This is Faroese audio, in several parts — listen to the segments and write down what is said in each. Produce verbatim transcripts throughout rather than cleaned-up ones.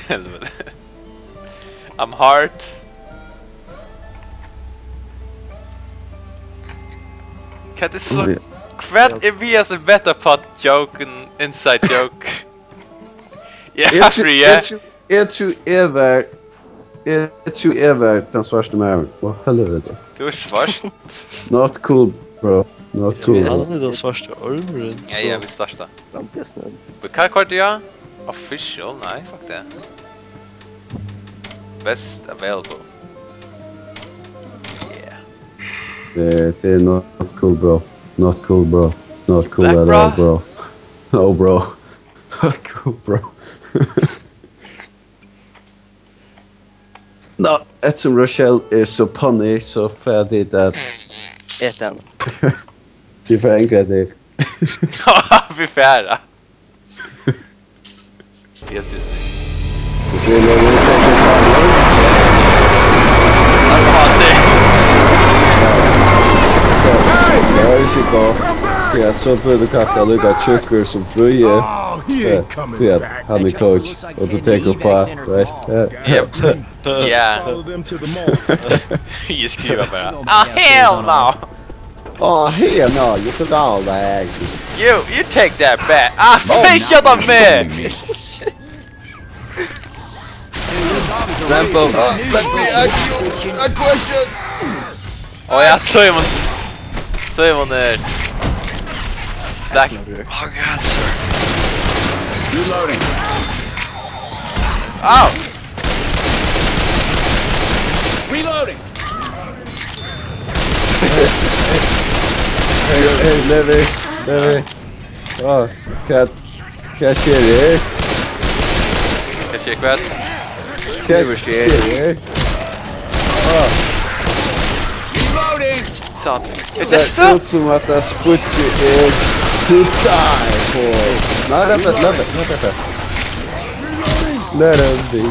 Helvete. I'm hard. Hvat er so... Hvat er við at betta på joken, inside joke? Ja, Fríði. Eg trúði, eg var, eg trúði, eg var tann svarti maðurin. Á, helvete. Tú ert svart. Not cool, bro. Not cool. Hann er tann svarti ormurin. Ja, ja, vit starta. Framtíðarnøvn. Men hvat koyrdi eg? Official? Nei, fuck det. Best available. Yeah. Eh, det er not cool, bro. Not cool, bro. Not cool at all, bro. No, bro. Not cool, bro. Nå, eftersom Rochelle er så punny, så får jeg det der. Et eller andet. De får angrebet det. Fy færre. Jeg synes det. Hvis vi laver en teknisk fejl, ja, det er ikke godt. Ja, så bliver du kanskje lidt af tykker som Fríði. Ja, det er, han er coach, og du tænker på, du ved. Ja. Yep. Ja. Follow them to the mall. Jeg skriver bare, "Ah, hell no!" Oh, hell no, you took all that. You, you take that back. Ah, oh, shut up, man! Rambo. Uh, let me ask you a question. Oh, ja, Simon. Simon er... Back. Oh, God, sir. Reloading. Ow! Reloading. Hey, hey, Levi, Levi. Á, hvat, hvat skjer her? Hvat skjer, hvat? Hvat skjer her? Á. Reloading. Satan. Tað sær út sum at tað spýggið er to die for. Nei, vent, vent, vent, vent, vent. Let him be.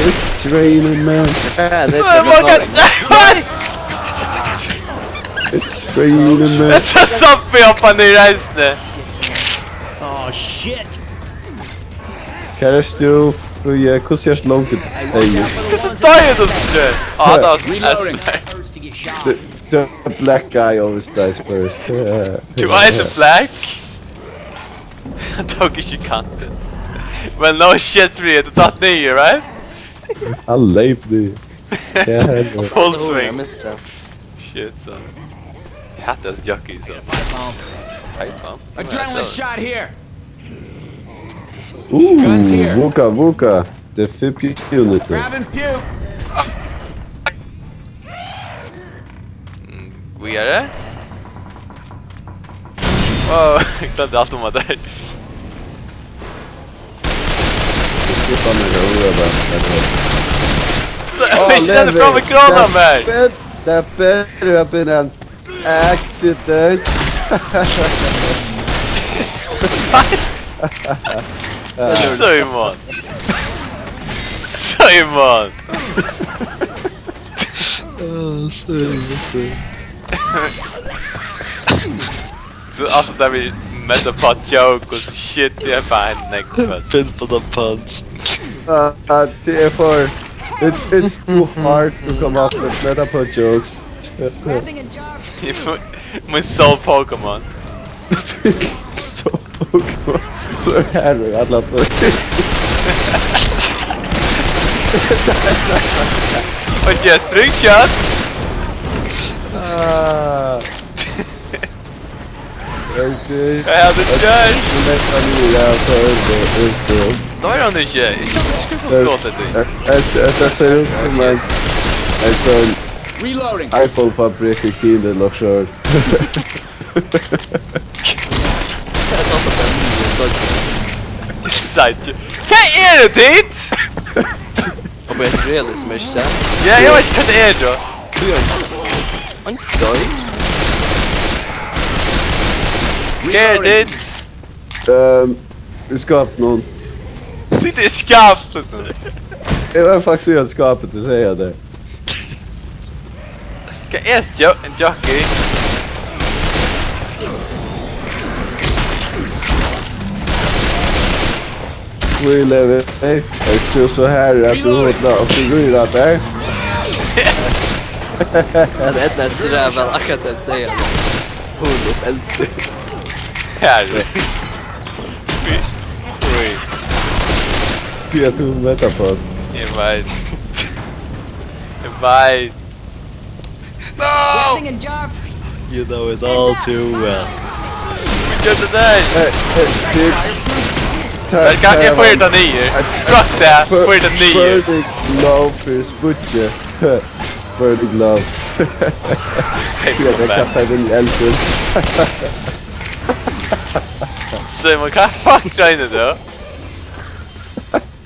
It's raining, man. Hey, they... Oh my God! What? It's raining, man. Tað er so zombie uppi niðri eisini. Oh, shit. Hvar ert tú? Fríði, hvussu ert tú longur? Hey. Hvussu doyr tú, Fríði? Ah, that was... Reloading. The, the black guy always dies first. Tú ert black? Hann tók ikki kantin. Well, no shit, Fríði, tú datt niður, right? Hann leyp niður. Ja, hann... Full swing. Shit, son. Hetta er jockey, son. Pipe bomb? Adrenaline shot here. Ooh, guns here. Vuka, vuka. Defibrillator. Grabbing puke. Mm, we are there? Wow, eg gloymdi alt um at tað er. Eg skipti meg, eg var bara... So, oh, eg skeiti fram við krónan, man. That better, that better have been an accident. Simon. Simon. Ah, sorry, sorry. So, alt tað við Metapod joke og shit, tað er bara ein negl. Finn på den pants. Uh, uh, therefore, it's, it's too hard to come up with Metapod jokes. Grabbing a jar of soup. Mín soul Pokémon. So Pokémon. So er her við allar tøy. Og just three shots. Ah. Okay. Hvat er tað? Tú leggur hann í, ja, so er tað, er tað. Tá er hann ikki. Ikki, ikki fáa skot eftir. Hetta, hetta sær út sum ein, ein sånn... Reloading. iPhone-fabrikkur í Kina, nokk so. Side. Hvat er tað, tit? Og bara realism, ikki sant? Ja, eg veit ikki, hvat tað er, tá. Hví er hann... Hann doyr. Hvat er tað? Ehm, í skápinum. Tit í skápinum. Eg var faktiskt í skápinum, tú sigur tað. Hvat er jo-, jockey? Hví, Levi? Hey, ert tú so harður at tú hotlar og tú rýrir at tær? At Edna er so ræva, akkurat at siga. Hon er eldur. Harður. Ui. Ui. Tí at tú metar på. Eg veit. Eg veit. No! Grabbing a jar. You know it all too well. Vit gjørdu tað. Hey, hey, dude. Vel, kann eg fáa tað niður? Fuck that, fáa tað niður. Burning love fyri spýggið. Burning love. Hey, tí at eg kastaði tað inn í eldin. Simon, hvat fuck roynir tú?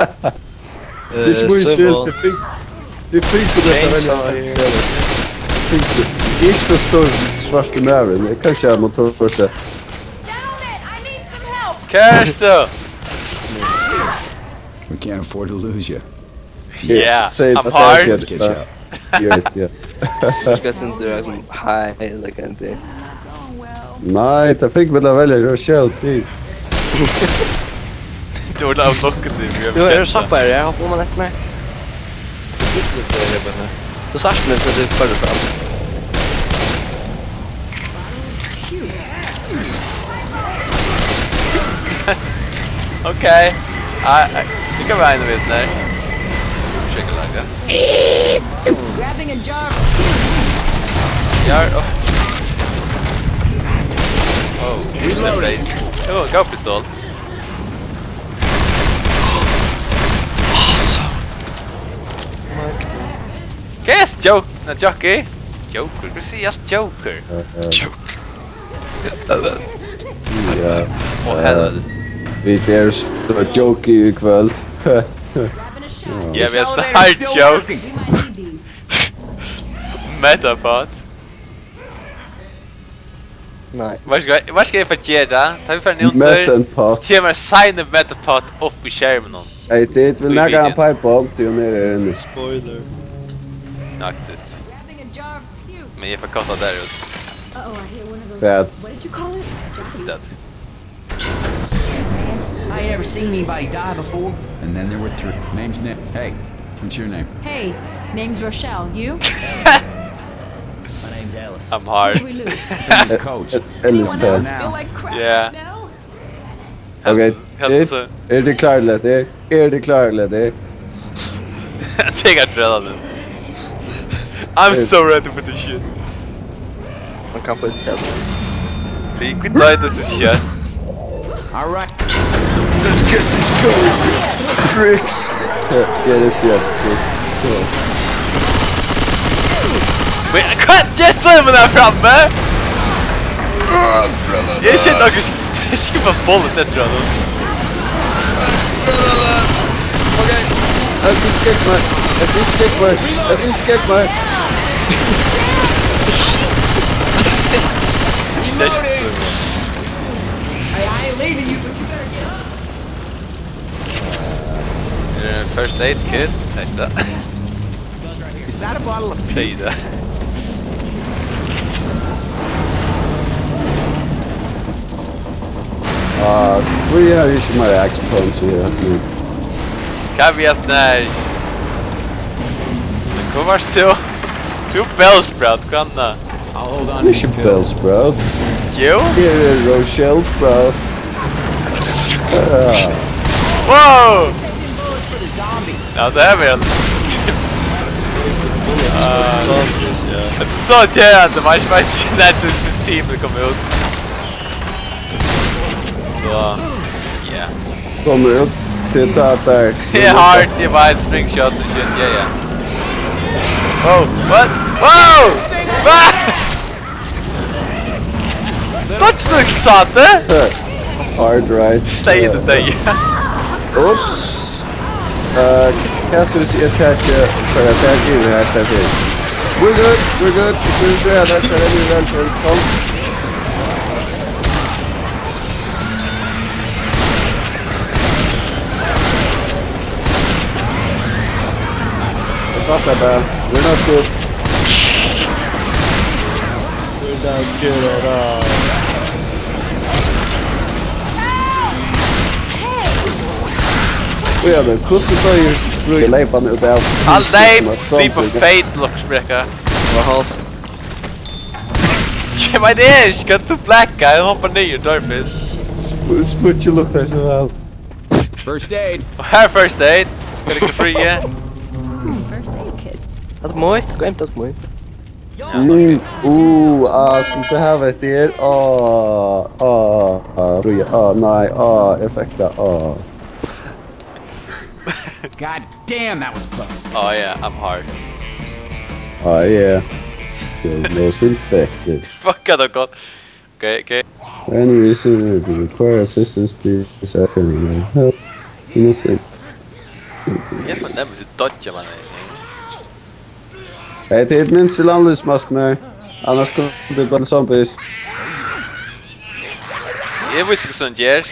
Tað er ikki mín skyld, tað er fing-, tað er fingur, tað er fingur. Tað er ikki so stór svartur maður, eg kann ikki hava motor, so. Gentlemen, I need some help. Kærastu! We can't afford to lose you. Yeah, I'm hard. Catch up. Yes, yeah. Tú skal senda teg sum, "Hi," ella hvat tað er. Nei, tað fekk vit at velja, Rochelle, please. Tú ert av nokkuð til, við. Tú er sappari, ja, hoppa man eftir meg. Tú sært meg, so tú førir fram. Ok. Ah, ah, vit kunnu vera ein við her. Sjekka laga. Grabbing a jar. Jar, oh. Oh, reloading. Oh, góð pistol. Awesome. Hvat er joke? Nei, jockey? Joker? Hvat sigur alt joker? Eh, eh. Joke. Ja. Ó, helvete. Vit eru so jokey í kvøld. Ja, vit eru so hard jokes. Metapod. Nei. Veitst tú hvat, veitst tú hvat eg fari at gera? Tá vit fara niðanundir, Metapod. So kemur ein seinur Metapod upp í skerminum. Hey, tit, vil nakar hava ein pipe bomb, tí hon er her inni. Spoiler. Knocked it. Grabbing a jar of puke. Men eg fekk kasta tað út. Uh-oh, I hear one of those. Bad. What did you call it? Dead. I ain't ever seen anybody die before. And then there were three. Name's Nick. Hey, what's your name? Hey, name's Rochelle. You? My name's Ellis. I'm hard. Who did we lose? Name's Coach. Ellis. Anyone else fell. Feel like crap right now? Yeah. Ok, heldur, heldur so. Eru tit klárir til hetta? Eru tit klárir til hetta? Take out Trello. I'm so ready for this shit. Man kann fáa eitt tjald. Vit, vit doyðu til síðst. All right. Let's get this going, you pricks. Get it, yeah. Men hvat? Eg sá hann har frammi! Eg skjót nakrar, eg skjót bara bullets eftir honum. Ok. Eg fekk skegg, maður. Eg fekk skegg, maður. Eg fekk skegg, maður. Just. Eh, first aid kit, hetta. Is that a bottle of... Sigi tað. Ah, hví havi eg ikki meira action points í hetta nú? Hvat við at snæ? Men hvar vart tú? Tú Bellsprout, hvat annað? I'll hold on to you. Ikki Bellsprout. Jú. Her er Rochelle Sprout. Ja. Wow! Ja, det er vel. Ah, det er så irriterende. Man ikke bare kjenner at du sin team vil komme ut. Så, ja. Kommer ut til ta der. Det er hard, det er bare et slingshot og shit, ja, ja. Oh, what? Wow! What? Touch the shot, eh? Hard right. Stay in the day. Oops. Uh, hvat hvis eg tar til, for at jeg driver her, så er det. We're good, we're good. We're good, that's what I mean, that's what it comes. What's up, Peppa? We're not good. We're not good at all. Hey! Bíða nú, hvussu doyr Fríði leypandi út av húsinum? Hann leyp, sum eitt zombie. Feit lokksprekka. Hvat hálvt? Eg veit ikki, hvat tú blacka, hann hoppar niður, doyr fyrst. Sp-, Sputchi luktar so væl. First aid. Og her er first aid. Skal ikki Fríði? First aid kit. Hatta er mítt, goymt, hatta er mítt. Mm, uh, ah, skuldi tú hava hetta her? Ah, ah, ah, Fríða, ah, nei, ah, eg fekk tað, ah. God damn, that was close. Oh yeah, I'm hard. Ah, yeah. You're most infected. Fuck, I don't got. Okay, okay. Any reason if you require assistance, please ask anyone. Help. You must. Eg fornemmer ikke dodge, man. Hey, tit minst til andlitsmaskuna, annars kunnu tit blanda zombies. Eg vissi ikki, hvussu hann ger.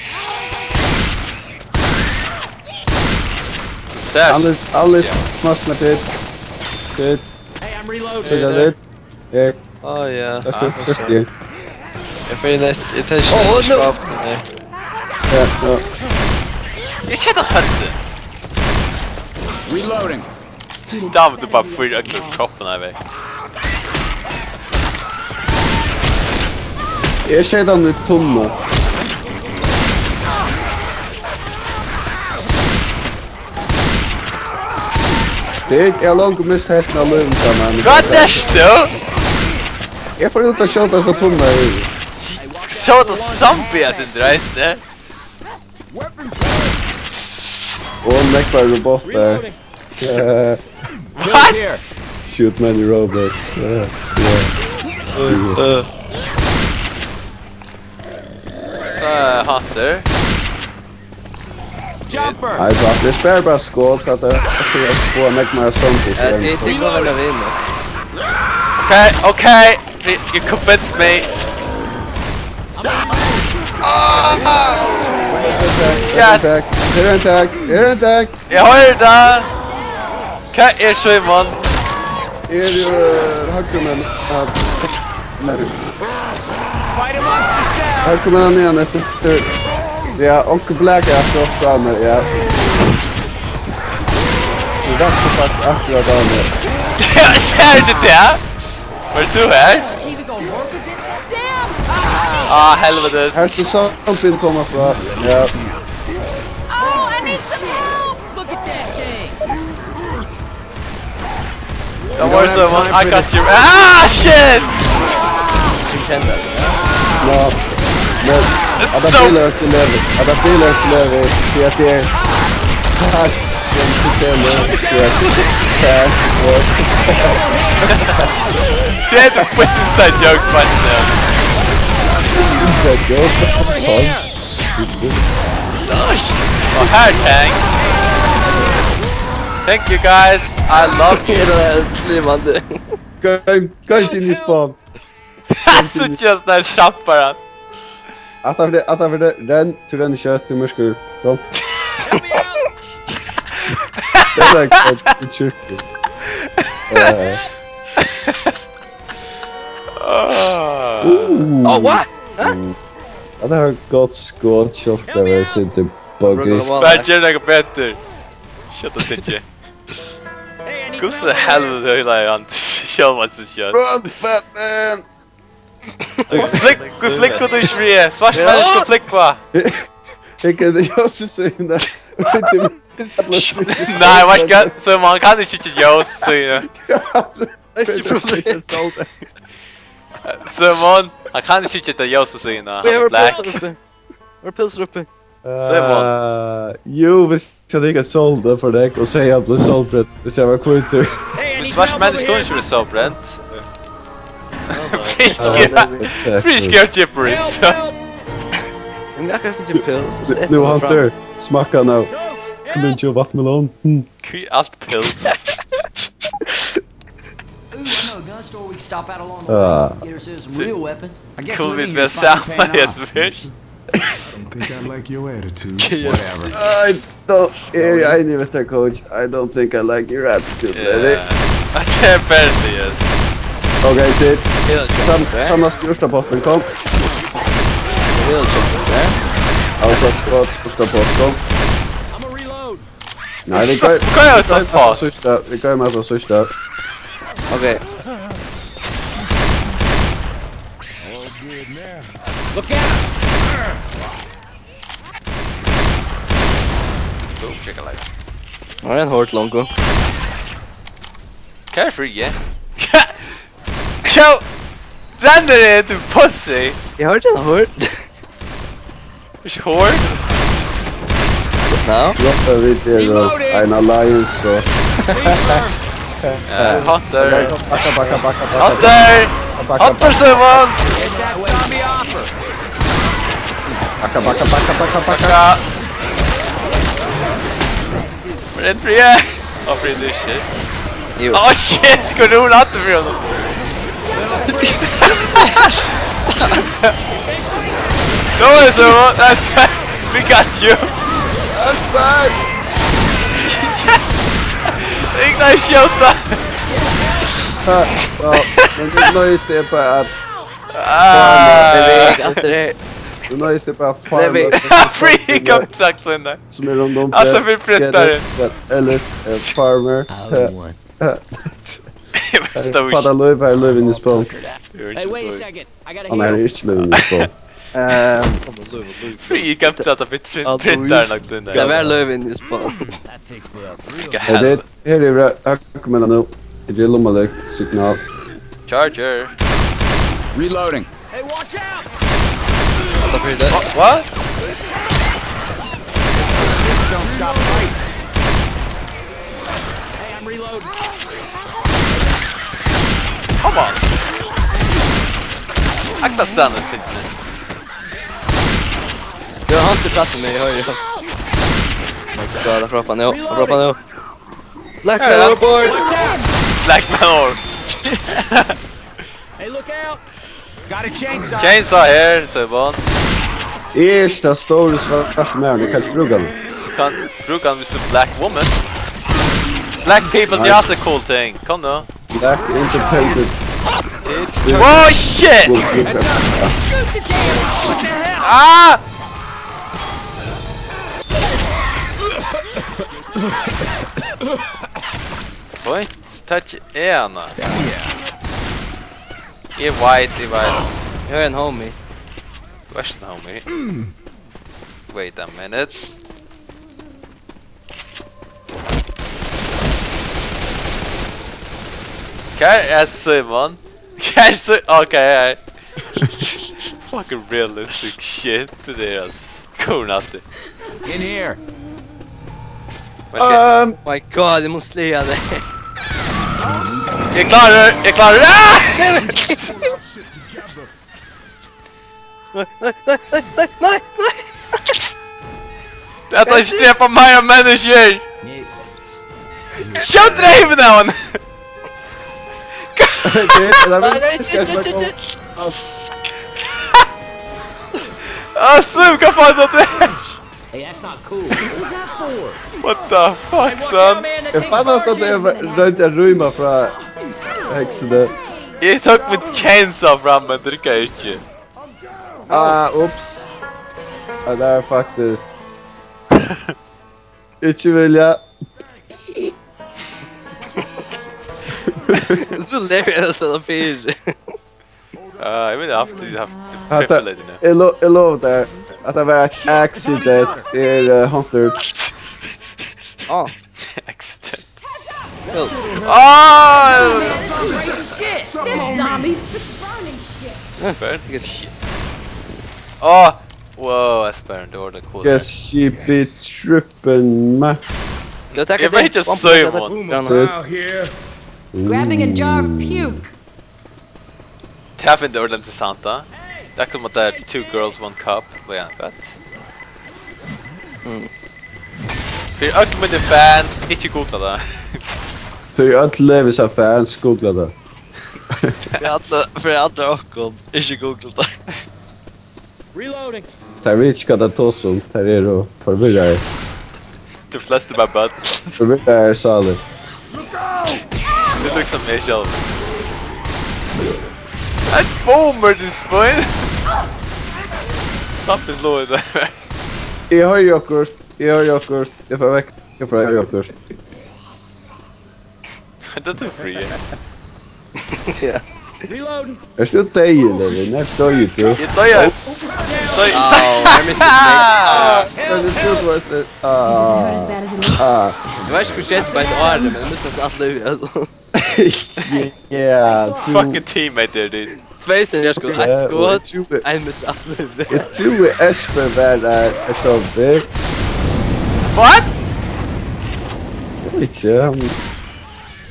Sært. Andlit-, andlitsmaskuna, tit. Tit. Hey, I'm reloading. Syrja tit. Her. Oh, ja. Sært, ah, sært, sært. Eg fái nett, eg tar ikke. Oh, no. Skapene her. Ja, ja. Eg skjøt han høvdið. Reloading. David, tú bara fýr øllum kroppin her vekk. Eg skjøt hann í tunnu. Tit, eg havi longu mist helvtina av lívinum hjá mær. Hvat ert tú? Eg fór út at skjóta hesa tunnu her. Skjóta zombie, sindur eisini. Og nógvar robotar. Eh, what? Shoot many robots. Eh, yeah. Eh. So er Hunter. Jumper! Nei, bro, eg spari bara skot, at tað er akkurát at fáa nógv meira zombies. Ja, tit, tit kunnu velja vinir. Okay, okay. You, you convinced me. Her er ein tag, her er ein tag, her er ein tag. Eg hoyri tað. Hvat er Símun? Er, eh, høgrumenn, eh, nei. Høgrumenn niðan eftir. Ja, onkel Black er akkurát framme, ja. Tú rakti faktiskt akkurát á meg. Ja, sær tú tað? Var tú her? Ah, helvitis. Her skal zombien koma frá. Ja. Oh, I need some help! Look at that thing! Don't worry, Simon. I got you. Ah, shit! No. Men at tað bilar ikki lever. At tað bilar ikki lever. Tí at eg er. Takk. Den systemet. Yes. Takk. What? That is inside jokes right now. Inside joke. Fun. Oh, her, tank. Thank you, guys. I love you. Her er livandi. Goym, goym inn í spawn. Síggja sånn her kjappar hann. At hann, at hann, renn, tú rennur skjótt, tú myrkur. Kom. Det er ikke kjøkken. Eh. Ah. Uh. Oh, what? Hæ? Ja, det har gått skott, kjørt, det var sinti buggy. Spær, ger nakað betur. Skjótt at tykkja. Hvussu helviti høgleiðir hann sjálvan seg skjótt? Run, fat man! Flúgv, flúgv út í friði! Svart menniskja, flúgva! Eg kann ikki sýna. Nei, veitst tú hvat? Símun, hann kann ikki síggja ljós, Símun. Ikki problem. Símun, hann kann ikki síggja hetta ljós, Símun. Hann er black. Var pylsur uppi? Símun. Eh, jú, hvis jeg ikke er solgt for deg, og så er jeg blitt solgt, hvis jeg var kvitter. Men svart menniskja kunnu ikki vera solbrent. Free scare, free scare gibberish. Men akkurat som pils, så er det Hunter, smakka nå. Come into your watermelon. Hmm. Hví alt pils? Ooh, I know a gun store we can stop at along the way. Ah. Get ourselves some real weapons. I guess living in your spot is paying off. Could we be Sam, yes, bitch? I don't think I like your attitude. Whatever. I don't, eg eri einig við tær, coach. I don't think I like your attitude, lady. Yeah. Apparently, yes. Okay, tit. Sam-, Samla skurstapottin, kom. Eg vil kjøpa det. Alt er skott, skurstapott, kom. I'm a reload. Nei, vit goyma, Hva er det som tar? Sista, vit goyma frá sista. Ok. Boom, chicka life. Nå er ein hort longu. Carefree, yeah. Kill! Den der er du pussy! Eg har ikki ein hort. Ikki hort? Nå? Droppa vit er ein alliance, so. Eh, Hunter. Bakka, bakka, bakka, bakka. Hunter! Bakka, Hunter, Simon! Bakka, bakka, bakka, bakka, bakka. Bakka. Rent free, yeah! Oh, free this shit. Jo. Oh shit, går du under for honom? Då är det så, that's fine. We got you. That's fine. Ignite shot. Ja, ja, men det nøyeste er bare at Ah. Eg veit at det er Det nøyeste er bare at farme Levi. Free gun sagt den där. Som er rundt om At det blir printeren. Ellers er farmer. Bästa wish. Fatta løy, hva er løy inni spawn? Hey, wait a second. I gotta Han er heal. Ikke løy inni spawn. Ehm, Free gun sagt att vi print- printar nok den Det där. var løy inni spawn. Og det her er høyre med nå. Det er lommelykt signal. Charger. Reloading. Hey, watch out! Hatta fyri det. What? Don't stop fights. Hey, I'm reloading. Come on. Akta stanna stingsene. Du har alltid pratat med mig, jag hör ju. Ja, det är proppen nu, proppen nu. Black Ja, ja. Report! Black man or. Hey, look out! Got a chainsaw. Chainsaw here, Simon. Ersta stóri svarti maðurin, eg kann ikki brúka hann. Du kan bruke den hvis du er black woman. Black people, det er alltid cool ting. Kom nu. Black independent. Oh shit! Ah! Point, touch ena. Eg veit, eg veit. Jag har en homie. Vær so, homie. Wait a minute. Hvar er Simon? Hvar er Simon? Ok, hei. Fucking realistic shit. Det er altså. Hvor natt. In here. Hva skal jeg? Um, My god, jag måste släga dig. Jeg klarer, jeg klarer. Ah! Nej, nej, nej, nej, nej, nej, nej. Det er ikke drepa mer av mennesker. Skjøt dreven av han. det, det er Nej, vel nej, shit, shit, shit, shit. Ah, Sim, hva faen er det? Hey, that's not cool. What was that for? What the fuck, son? Jeg fann ut at jeg røyde en røyma fra heksene. Jeg tok mitt chainsaw fram, men det kan jeg ikke. Ah, ups. Ja, det er faktisk... Ikke vilja. Så lever jag nästan fyra. Ja, jeg vil ha haft det, haft det At fifte det, lady nå. jeg, lo, jeg lover deg at det var et accident er uh, Hunter. Ja. Accident. Cool. Ah! Shit! This zombie's burning shit! Burn shit. Ah! Wow, jeg spør, det var det cool. Yes, she be tripping, man. Du har tackat Jeg vet det. ikke One så point, imot. jeg har tackat. Sit. Grabbing a jar of puke. Det her finner jeg ordentlig interessant, da. Det er akkurat som at det er two girls, one cup. Hva er det? For alle mine fans, ikke googla det. For alle Levis har fans, googla det. För alla, för alla och hon. Inte googla det. Reloading. De vet ikke hva de tar som, de er jo forvirret. De fleste bare bøtt. Forvirret er salig. Det er liksom meg selv. Jeg bomber this point. Sampis lå i det. Jeg har jo akkurat, jeg har jo akkurat, jeg får vekk. Eg fái okkurt. Hetta er tú frí. Ja. Ert tú deyður, Levi? Nær doyði tú? Eg doyði. Doyði. Á, eg misti meg. Ert tú trúgv, ert tú? Is it hurt as bad as it looks? Ah. Eg veit ikki hvussu skjeddi, bara eitt ár, men eg misti alt lívið, altso. Ja, tú. Fucking teammate er tín. Tvey sum eg sko, eitt Ja, og skot, eg trúgvi- ein misti alt lívið. Eg trúgvi Espen var eh, ein sånn big. What? Eg veit ikki, hann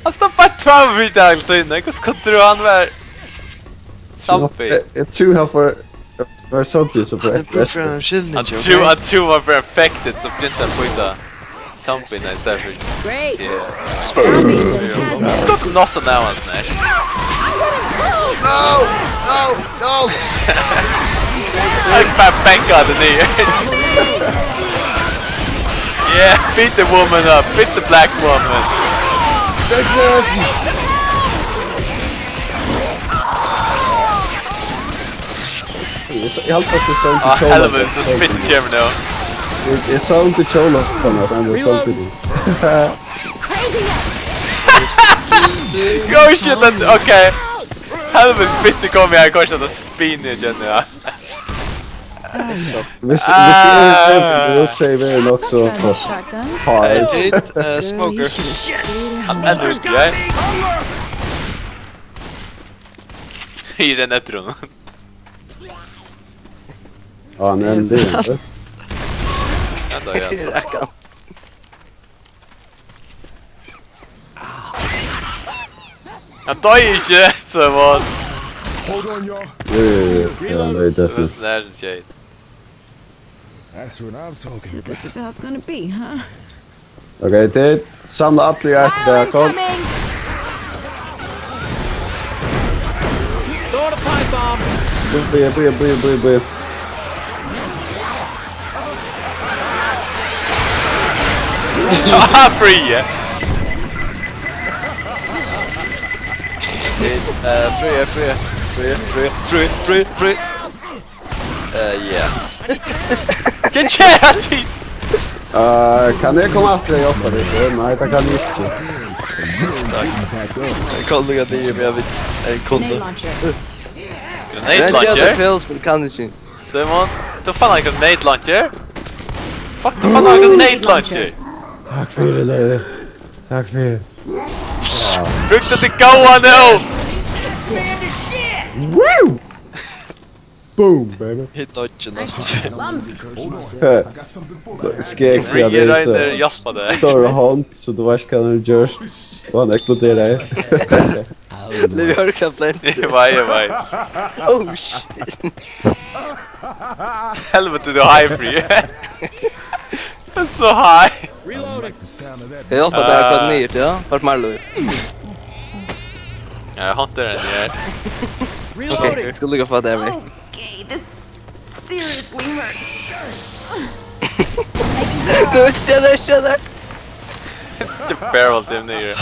Han stod bara två vid allt inne. Hur skulle du han var? Zombie. Eg, eg trúgvi hann fór var zombie so på Hann er eitt brúk Espen. fyri ein skilning, Han tror, han tror man blir affected så börjar han skjuta zombierna istället för... Great. Yeah. Zombies and Skott någon sån där man snär. No! No! No! Han bara bänkar den ner. Yeah, beat the woman up, beat the black woman. Success! Eg s- eg haldi at eg sá Ah, til kjóla. helvete, så spytter Jim nu. Eg, eg sá til kjóla, hann var sånn til. Go shit, that, okay. Helvete, spytter kom jag kanske att spinna igen, ja. Hvis, hvis jeg er så save er nok så Got a shotgun. hard. Eight, uh, smoker. Han är nu ute, ja. I den etron. Ja, han er en del. Vänta, ja. Han døyr ikki, so var... Jo, jo, jo. Ja, han er Det var definitivt. sånn der som skjer. That's what I'm talking So this is how it's gonna be, huh? Ok, det samla allir í æsir, kom. Coming! Bíða, bíða, bíða, bíða, bíða. Ah, free, ja. Eh, free, free, free, free, free, free, free. Eh, yeah. Hvat skjer her, Tits? Uh, kann eg koma aftur og hjálpa tykkum? Nei, tað kann eg ikki. Takk. Eg kom líka til, men eg veit, eg kom. Grenade launcher. Grenade launcher? Pills, men kann ikki. Simon, tú fann ein grenade launcher? Fuck, tú fann ein grenade launcher. Takk fyri, Levi. Takk fyri. Brúk tað til góða nú. Woo! Boom, baby. Hit dodge næstan. Skegg, Free ja, det er Reiner så. Hjálpa deg. Stóra hond, so tú veist hvat hann gjør. Og hann eksploderar. Levi har eksempel. Eg veit, eg veit. Oh shit. Helvete, tú er high, Free. Tú er so high. Eg hoppa der akkurat ned, ja. Vart Marlo. Ja, Hunter er her. Ok, eg skal lukka for at det er meg. Okay, this seriously hurts. Du, skjønner, skjønner. Just a barrel til nigger.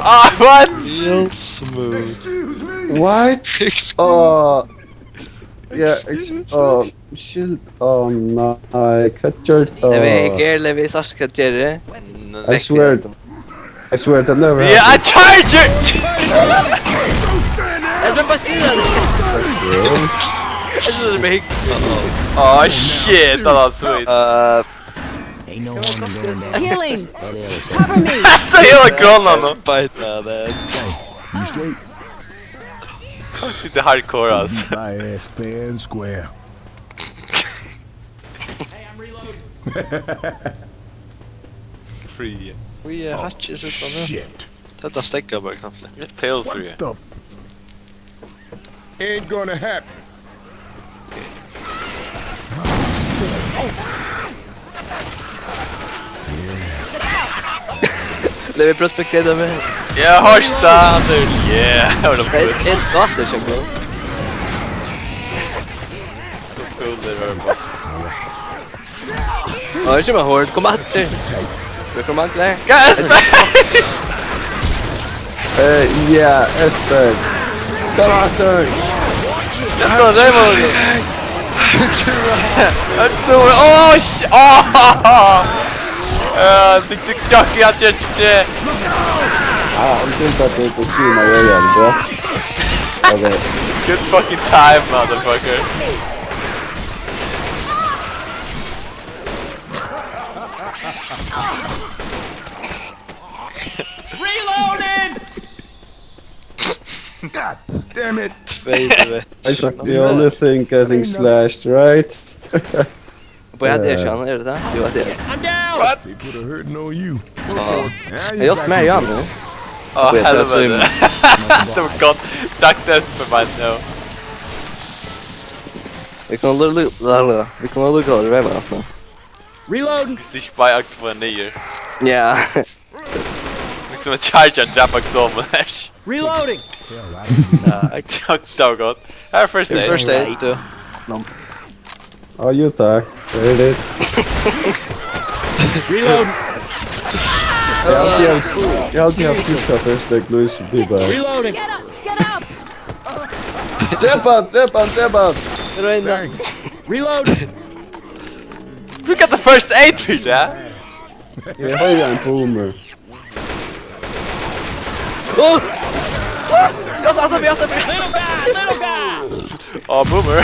Ah, what? Real smooth. What? Oh, yeah, ex- oh, shit. Oh, nei, hvat gjør... Levi, Oh. Ger, Levi, Sasha, hva gjør det? I swear, I swear that never Yeah, I happened. charge it! Jeg ble bare syret av det. Jeg trodde det ble hygg. Oh shit, that was sweet. Uh, Healing! Cover me! Så hela kronan nu. Fight med det. You straight? Lite hardcore, ass. My ass fair and square. Free. Ui, jeg har ikke sluttet nå. Shit. Dette stekket bare knappt. Litt pale, Free. The ain't gonna happen. Levi, prospektera meg. Ja, hørsta, Anders. Yeah, det var Et, det. et gate, ikke bro. Så cool det var, boss. Å, ikke med horde. Kom etter. Kom etter. Guys! Uh, yeah, Espen. Come after. Vänta, det var det. Vänta, oh, sh- oh! Uh, the, the jockey out there today. Ah, I'm doing that with the screen my way on, bro. Okay. Good fucking time, motherfucker. Reloading! God damn it! Baby. I suck the only thing getting slashed, right? På jeg hadde ikke han, er det det? Jo, at det er. I'm down! What? They put a hurting on you. Ja. Jeg har også med Jan nu. Åh, helvete. Det var godt. Takk, det er for meg nå. Vi kan lure, lure, lure. Vi kan lure, lure, lure, lure. Reload! Hvis det ikke bare er for en nye. Ja. Liksom at charge and drop exomen. Reloading! Ja, det var godt. Her er first aid. First aid, du. No. Oh, you talk. There it is. Reload! Jeg har alltid haft, jeg har alltid haft first aid, Louis, det er bare. Reloading! Get up! Get up! Drep han, drep han, drep han! Thanks. Reload! We got the first aid for that. Jeg har en boomer. Åh! Åh! Aftan fyri, aftan fyri! Little guy, little guy! Åh, boomer.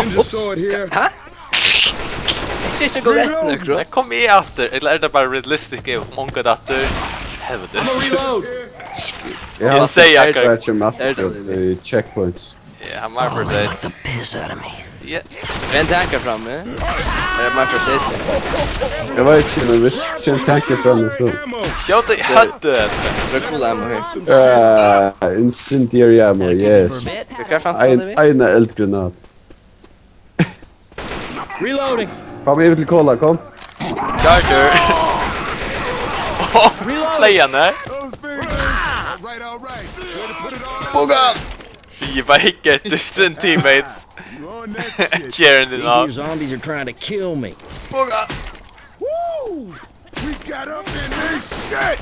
Ninja sword here. Hæ? Eg skilti ikki, eg gongur eftir nøkrum. Men kom eg aftur, ella er tað bara realistic game? Kom onkur aftur. Helvitis. I'ma reload. Eg sigi akkurát. Eg havi hatt checkpoints. Yeah, I'm marked for dead. Piss out of me. Yeah. Er ein tankur frammi? Er marked for dead? Eg veit ikki, men viss ein tankur kemur frammi, so. Skjót í høvdið! Tað er cool ammo her. Uh, incendiary ammo, yes. Hvat fann ein, ein eldgranat. Reloading. Kom yvir til Kola, kom. Charger. Reload. Fleyg hann her. Boga! Fy, bara hygge eftir sine teammates. Cheering them on. These zombies are trying to kill me. Boga! Woo! We got up in this shit!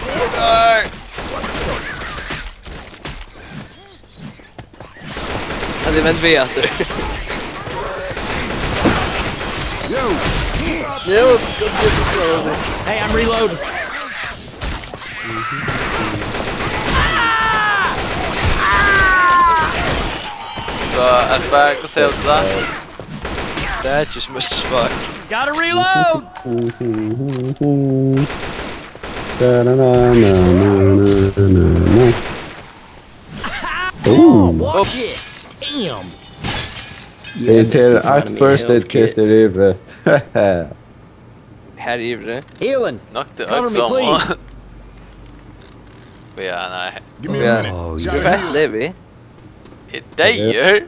Boga! Hann er vendur við aftur. Yo! Yo, skot, skot, skot. Hey, I'm reload. So, Esberg, hvat sigur tú til tað? That just was fuck. Gotta reload! Ooh. Watch it. Damn. Hey, tað er eitt first aid kit her yviri. Her yviri. Healing. Knock the... Cover me, please. Ja, nei. Give me a minute. Oh, yeah. Fett, Levi. Er deyður?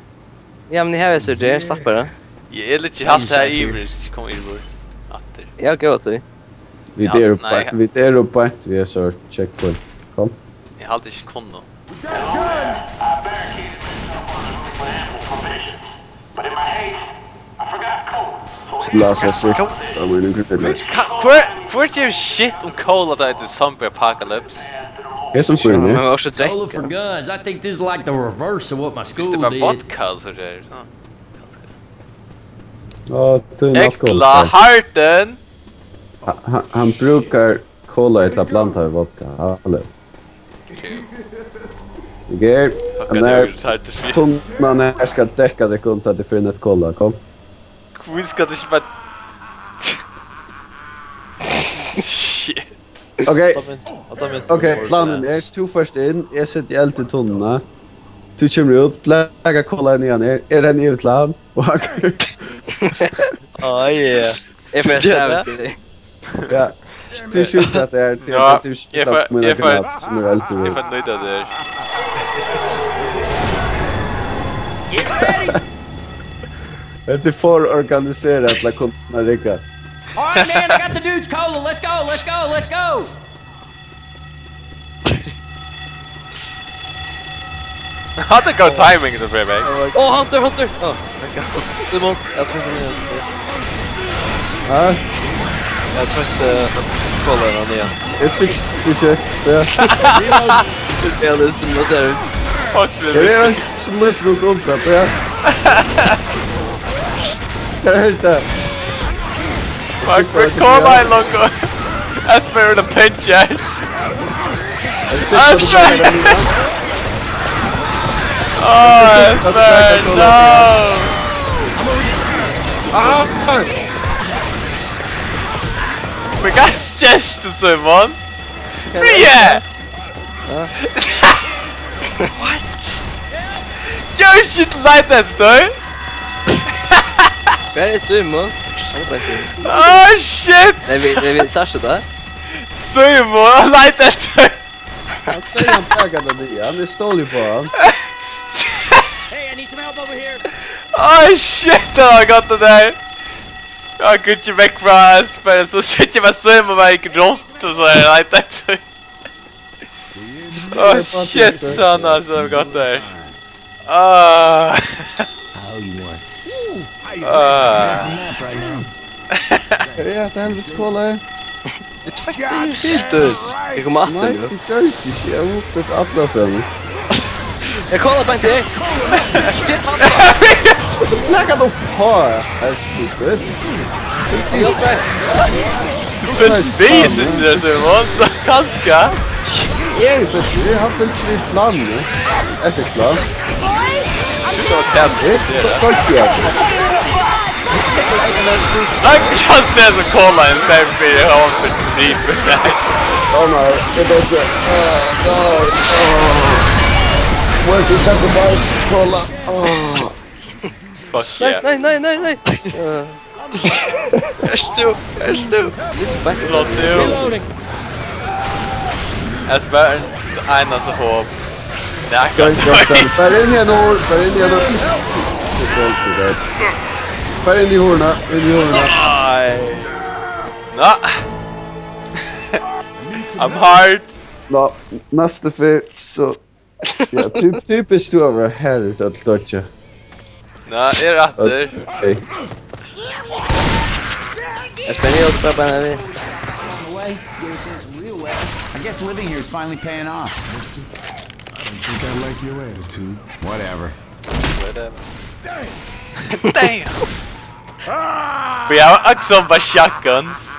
Ja, men eg havi so der, slapp bara. Eg eri ikki heilt her yvir, ikki koma yvir aftur. Ja, góða tíð. Vit eru beint við so checkpoint. Kom. Eg haldi ikki kunnu. Lat seg sikta, men hon kundi... Men hva, hvør, hvør gevur shit um Cola tá tað er zombie apocalypse? Eg sum spyr meg. Cola for guns. I think this is like the reverse of what my school did. Hvis det var vodka, så er det sånn. Á, tú ert alkohol. Egla Harden! Ha-, ha-, hann brúkar Cola ella blanda við vodka. Hallo. Ok, men her, tunnan her skal dekka tykkum, tá tit fáa eitt Cola, kom. Hví skal tú ikki bara... Shit. Ok. Alt er mynd, alt er mynd. Ok, planen er, tú fert inn, eg seti eld í tunnuna. Tú kemur út, blaka Cola inn í hann her, er hann yvir til hann? Og hann... Oh, yeah. Eg fari at stava til teg. Ja. Tú skjútur at tað er, tú skjútur at mín granat sum er eldur. Eg fari at nýta tað her. Hetta er for organiserað til at kunna rigga. All right, man, I got the dude's Cola. Let's go, let's go, let's go. Hatta er góð timing, so fyri meg. Oh, Hunter, Hunter! Oh, thank God. Simon, eg har trykkt niður. Hæ? Eg har trykkt, eh, Cola niður. Eg sigi ikki, ja. Ja, tað er sum tað sær út. Fuck, tað er sum tað sær út, ja. Tað er heilt tað. Fuck, við Cola í longu. Espen er út at pincha. Espen! Á, Espen, no! Ah! Men hvat gert tú, Simon? Fríði! What? Gjør ikki leit eftir! Hvar er Simon? Hann er bara eftir. Oh shit! Nei, vi, nei, vi, Sasha da? Simon, hann leit eftir! Hann segði hann baka tað niður, hann er stolið på hann. Oh shit, det var godt det der! Jeg kunne ikke vekk fra Espen, så sitter jeg med Simon og bare gikk rundt og så er jeg leit eftir. Oh shit, son, altså, det var godt det der. Ah. Ah. Ja, det er helvetes cola. It fucking filters. Eg kom aftur nú. Nei, eg gjørdi ikki. Eg hugdi eftir atlasinum. Eg kom beint her. Snakka nú på. Er stupid. Hjálp meg. Du fylgdi við, Sindre, Simon, so kanska. Eg fylgdi við, hann fylgdi við planið. Effektivt plan. Shit, det var tætt. Eg fylgdi við. Takk, jeg ser så cola en fem fire har han fylgdi med. Å nei, det går ikke. Åh, nei. Åh. Worth the sacrifice, cola. Åh. Fuck yeah. Nei, nei, nei, nei, nei. Ert tú? Ert tú? Slå til. Espen, einasta håp. Nakað. Far inn igjen, Nord. Far inn igjen, Nord. Far inn í hurðina, inn í hurðina. Nei. Nå. I'm hard. Nå, næstu ferð, so Ja, typ-, typiskt tú at vera her út at dodge. Nei, eg er aftur. Okay. Eg spenni út bara, bara við. I guess living here is finally paying off. I don't think I like your attitude. Whatever. Whatever. Damn! Damn! We have Axel by shotguns.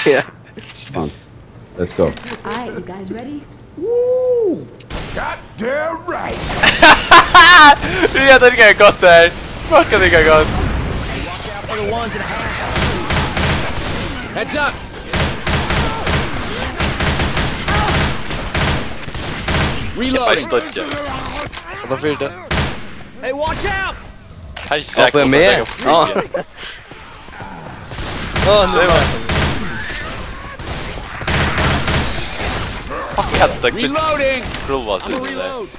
Yeah. Let's go. All right, you guys ready? Woo! Goddamn right! Ja, det er ikke godt der. Fuck, det er ikke godt. Heads up! Reloading. Jeg bare støtter. Og da fyrer det. Hey, watch out! Hei, Jack, for meg? Å. Å, nei. Fuck, jeg hadde ikke prøvd å si det der. Reloading. I'm a reload.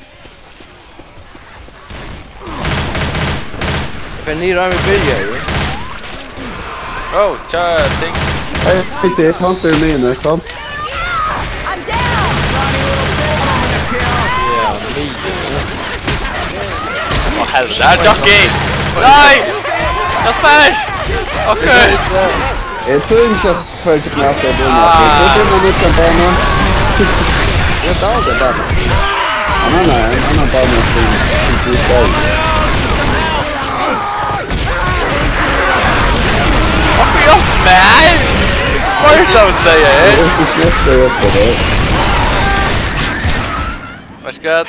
Finn niður á, vit byrja, jú. Oh, tja, ting. Hey, hey, det er Hunter mine, kom. I'm down. Yeah, me. Å, helvete, det er Jockey! Nei! That's fast! Ok. Eg trúði ikki at fólk gjøgnum alt tað døma. Tú dømir nú til bana. Eg dámar tað bana. Nei, nei, nei, ein annan bana sum, sum tú spælir. Okkur hjálp meg! Hva er det du sier? Eg er ikki slett å hjelpe deg. Veit du hva?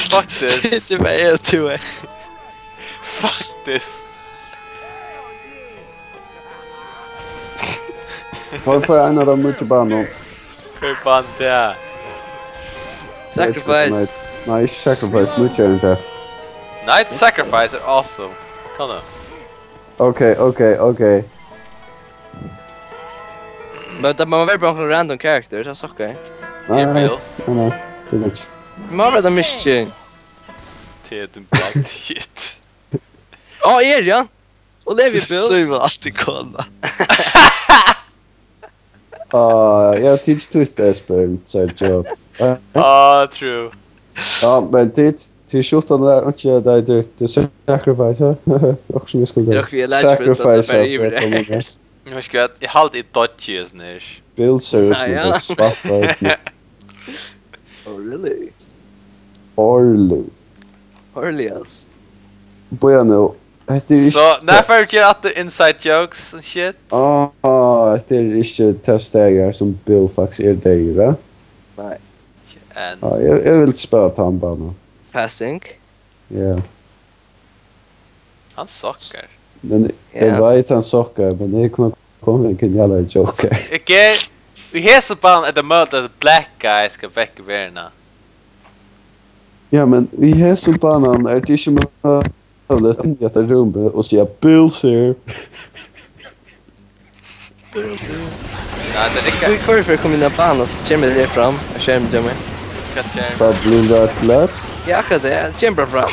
Fuck this. Det var jeg, tror jeg. Fuck this. Hvør fær ein av teimum nýggju banum? Hvør bann tað? Sacrifice. Nei, nei, ikki Sacrifice, nýggju er tað. Night Sacrifice er awesome. Kom nú. Ok, ok, ok. Men tað má vera bara ein random character, tað sukkar. Nei, nei, nei, nei, tað er ikki. Tað má vera tað Mission. Tað er tað black shit. Á, er hann? Og Levi Bill. So er man alltid kona. Ah, ja, tit twist Espen, so joke. Ah, true. Ja, men tit, tit skjuttar der, og ikke deg, du, du sacrifice, ja. Også mye skulle det. Det er ikke, vi er lett for at det er bare ivrig. Sacrifice, altså, kom igjen. Jeg husker at jeg har alltid dodgy og sånn her. Bill ser ut som en svart verden. Oh, really? Orly. Orly, ass. Bøya nå. Hetta er ikki... So, nær fara vit gera aftur inside jokes and shit? Á, hetta er ikki tað staðið her sum Bill faktiskt er deyður, va? Nei. En... Á, eg, eg vil spæla tann banan. Passing. Ja. Hann sokkar. Men eg Ja. veit hann sokkar, men eg kom, kom ein genial joke. Eg er... Í hesi banan er tað møguligt at black guy skal vekk í verðina. Ja, men í hesum banan er tað ikki møguligt at í hetta rúmið og siga Bill's here. Ja, tað er ikki... Hví, hvør fer koma inn á banan, so kemur tað fram á skermin hjá mær. Hvat skjer? Frá Blue Light Labs. Ja, akkurat tað, tað kemur bara fram.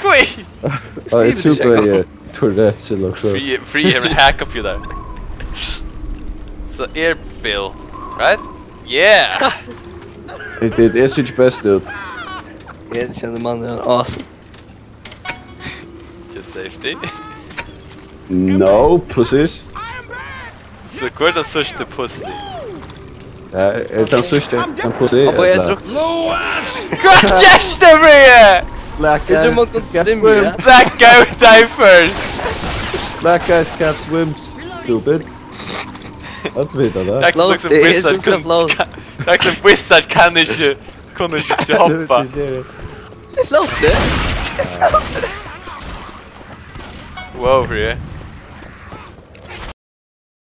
Hví? Ja, eg trúgvi bara eg Tourettes ella so. Free, free hevur hack computer. So er Bill, right? Yeah! Eg, eg, eg síggi best út. Eg kjenni mannin, hann er awesome. To safety. No, pussies. So hvør er tann síðsti pussy? Ja, er tann síðsti ein pussy? Og bara eg ella? drukk. Hvat gerst du, Brie? Black Eg trúgvi guy man kann can't svimma, swim. ja. Black guy die first. Black guys can't swim, stupid. At vita tað. Takk Float, som det er Wizard helt sikkert kan... float. Takk som Wizard kann ikki... Kunne ikki til hoppa. Float, det. Wow, Brie.